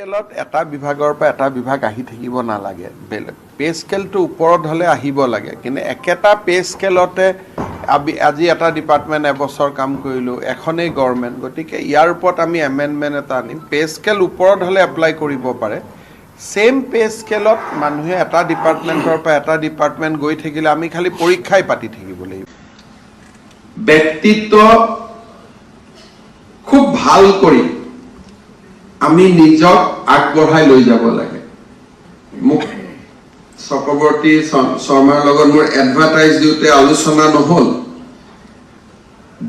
স্কেলত এটা বিভাগৰ পৰা এটা বিভাগ আহি থাকিব নালাগে। বেলেগ পে' স্কেলটো ওপৰত হ'লে আহিব লাগে, কিন্তু একেটা পে' স্কেলতে আজি এটা ডিপাৰ্টমেণ্ট এবছৰ কাম কৰিলোঁ, এখনেই গভৰ্ণমেণ্ট। গতিকে ইয়াৰ ওপৰত আমি এমেণ্ডমেণ্ট এটা আনিম। পে' স্কেল ওপৰত হ'লে এপ্লাই কৰিব পাৰে। ছেইম পে' স্কেলত মানুহে এটা ডিপাৰ্টমেণ্টৰ পৰা এটা ডিপাৰ্টমেণ্ট গৈ থাকিলে আমি খালি পৰীক্ষাই পাতি থাকিব লাগিব। ব্যক্তিত্ব খুব ভাল কৰি আমি নিজক আগবঢ়াই লৈ যাব লাগে। মোক চক্ৰৱৰ্তী শৰ্মাৰ লগত মোৰ এডভাৰটাইজ দিওঁতে আলোচনা নহ'ল।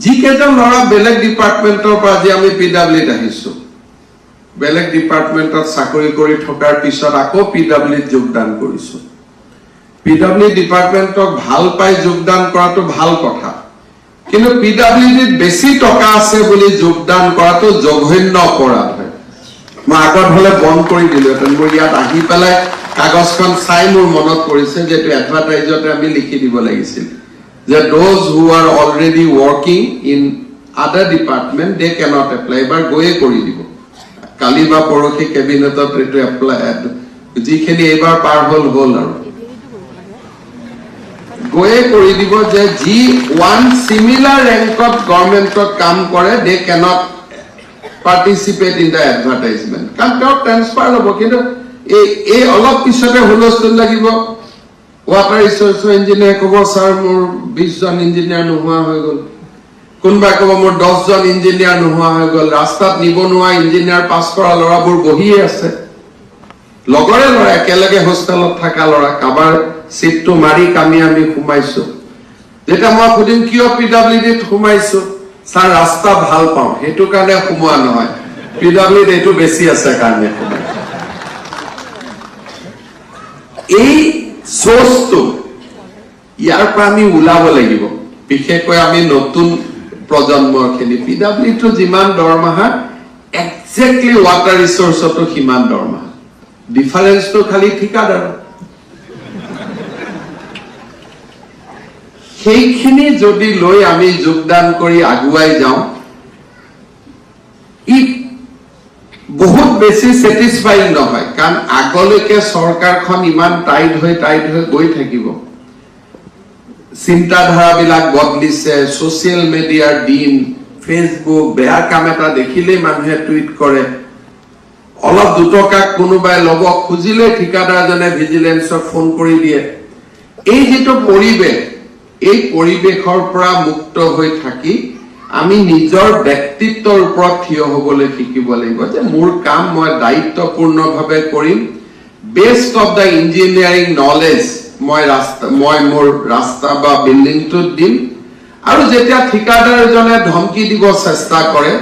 যিকেইজন ল'ৰা বেলেগ ডিপাৰ্টমেণ্টৰ পৰা আজি আমি পি ডাব্লিউত আহিছো, বেলেগ ডিপাৰ্টমেণ্টত চাকৰি কৰি থকাৰ পিছত আকৌ পি ডাব্লিউত যোগদান কৰিছো। পি ডাব্লিউ ডিপাৰ্টমেণ্টক ভাল পাই যোগদান কৰাটো ভাল কথা, কিন্তু পি ডাব্লিউ ডিত বেছি টকা আছে বুলি যোগদান কৰাটো জঘন্য অপৰাধ হয়। মই আগত হলে বন্ধ কৰি দিলোহেঁতেন। মোৰ ইয়াত আহি পেলাই কাগজখন চাই মোৰ মনত পৰিছে যে এইটো এডভাৰটাইজতে আমি লিখি দিব লাগিছিল যে those who are already working in other department, De cannot apply. এইবাৰ গৈয়ে কৰি দিব। কালি বা পৰহি কেবিনেটত এইটো এপ্লাই, যিখিনি এইবাৰ পাৰ হ'ল হ'ল আৰু গৈয়ে কৰি দিব যে যি ওৱান চিমিলাৰ ৰেংকত গভৰ্ণমেণ্টত কাম কৰে, দে cannot participate in the advertisement. কাৰণ তেওঁ ট্ৰেন্সফাৰ ল'ব, কিন্তু এই অলপ পিছতে হুলস্থুল লাগিব। ৱাটাৰ ৰিচোৰ্চৰ ইঞ্জিনিয়াৰ ক'ব, ছাৰ, মোৰ 20জন ইঞ্জিনিয়াৰ নোহোৱা হৈ গ'ল। কোনোবাই ক'ব, মোৰ 10জন ইঞ্জিনিয়াৰ নোহোৱা হৈ গ'ল। ৰাস্তাত নিবনুৱা ইঞ্জিনিয়াৰ পাছ কৰা ল'ৰাবোৰ বহিয়ে আছে। লগৰে ল'ৰা, একেলগে হোষ্টেলত থকা ল'ৰা, কাৰোবাৰ চিটটো মাৰি কামি আমি সোমাইছো। যেতিয়া মই সুধিম, কিয় পি ডাব্লিউ ডিত সোমাইছো? ছাৰ, ৰাস্তা ভাল পাওঁ, সেইটো কাৰণে সোমোৱা নহয়, পি ডাব্লিউ ডিত এইটো বেছি আছে কাৰণে সোমাইছো। এই চ'চটো, ইয়াৰ পৰা আমি ওলাব লাগিব। বিশেষকৈ আমি নতুন প্ৰজন্মৰ খিনি। পি ডাব্লিউটো যিমান দৰমহা, একজেক্টলি ৱাটাৰ ৰিচোৰ্চতো সিমান দৰমহা। ডিফাৰেন্সটো খালি ঠিকাদাৰ। সেইখিনি যদি লৈ আমি যোগদান কৰি আগুৱাই যাওঁ, ই বহুত বেছি ছেটিছফাইং নহয়, কাৰণ আগলৈকে চৰকাৰখন ইমান টাইট হৈ গৈ থাকিব। চিন্তাধাৰাবিলাক বদলিছে। ছচিয়েল মিডিয়াৰ দিন, ফেচবুক, বেয়া কাম এটা দেখিলেই মানুহে টুইট কৰে। অলপ দুটকা কোনোবাই ল'ব খুজিলে ঠিকাদাৰজনে ভিজিলেন্সক ফোন কৰি দিয়ে। এই যিটো পৰিৱেশ, এই পৰিৱেশৰ পৰা মুক্ত হৈ থাকি আমি নিজৰ ব্যক্তিত্বৰ ওপৰত থিয় হবলৈ শিকিব লাগিব যে মোৰ কাম মই দায়িত্বপূৰ্ণভাৱে কৰিম। Best of the engineering knowledge মই মোৰ ৰাস্তা বা বিল্ডিংটোত দিম। আৰু যেতিয়া ঠিকাদাৰজনে ধমকি দিব চেষ্টা কৰে,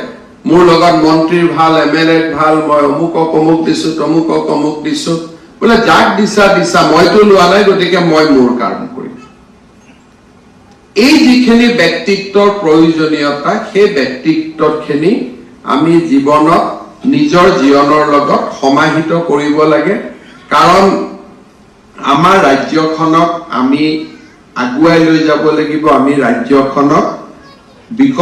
মোৰ লগত মন্ত্ৰীৰ ভাল, এম এল এৰ ভাল, মই অমুকক অমুক দিছো, তমুকক অমুক দিছো, বোলে যাক দিছা দিছা, মইতো লোৱা নাই, গতিকে মই মোৰ কাম কৰিম। এই যিখিনি ব্যক্তিত্বৰ প্ৰয়োজনীয়তা, সেই ব্যক্তিত্বখিনি আমি জীৱনত নিজৰ জীৱনৰ লগত সমাহিত কৰিব লাগে। কাৰণ আমাৰ ৰাজ্যখনক আমি আগুৱাই লৈ যাব লাগিব। আমি ৰাজ্যখনক বিকশিত